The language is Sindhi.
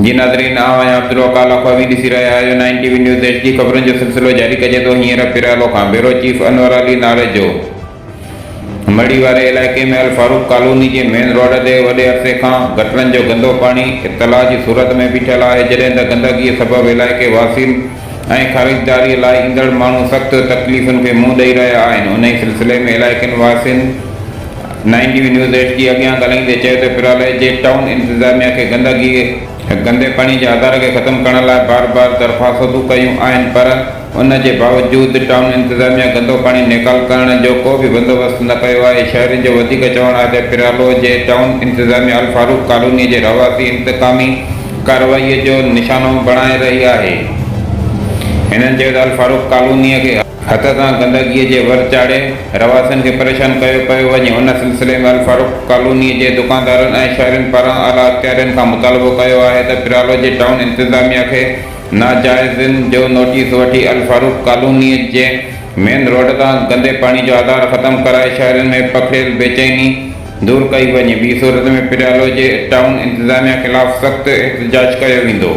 جي ناظرين آئون آهيان عبدالوڪال اخوي ڏسي رهيا آهيو nine T V news H D خبرن جو سلسلو جاري ڪجي ٿو هينئر پريالو کان بيورو چيف انور علي ناريجو مڙهي واري علائقي ۾ الفاروق ڪالوني جي مين روڊ تي وڏي عرصي کان گٽرن جو گندو پاڻي اطلاع جي صورت ۾ بيٺل آهي جڏهن ته گندگي سبب علائقي واسين ۽ خريداري لاء ايندڙ ماڻهو سخت تڪليفن کي منهن ڏئي رهيا آهن انهي سلسلي ۾ علائقن واسين nine T V news H D اڳيان ڳالهائيندي چيو ته پرالي جي ٽائون انتظاميا کي گندگي گندي پاڻي جي آزار کي ختم ڪرڻ لاء بار بار درخواستون ڪيون آهن پر ان جي باوجود ٽائون انتظاميا گندو پاڻي نيڪال ڪرڻ جو ڪو به بندوبست نه ڪيو آهي. شهرين جو وڌيڪ چوڻ آهي ته پرالو جي ٽائون انتظاميا الفاروق ڪالوني جي رهواسي انتقامي ڪارروائي جو نشانو بڻائي رهي آهي. هنن چيو ته الفاروق ڪالوني کي هٿ سان گندگي جي ور چاڙهي رهواسين کي پريشان ڪيو پيو وڃي. ان سلسلي ۾ الفاروق ڪالوني جي دڪاندارن ۽ شهرين پاران اعليٰ اختيارين کان مطالبو ڪيو آهي ته پرالو جي ٽائون انتظاميا کي ناجائزين جو نوٽيس وٺي الفاروق ڪالونيء جي مين روڊ تان گندي پاڻي جو آزار ختم ڪرائي شهرين ۾ پکڙيل بيچيني دور ڪئي وڃي ٻي صورت ۾ پريالو جي ٽائون انتظاميا خلاف سخت احتجاج ڪيو ويندو.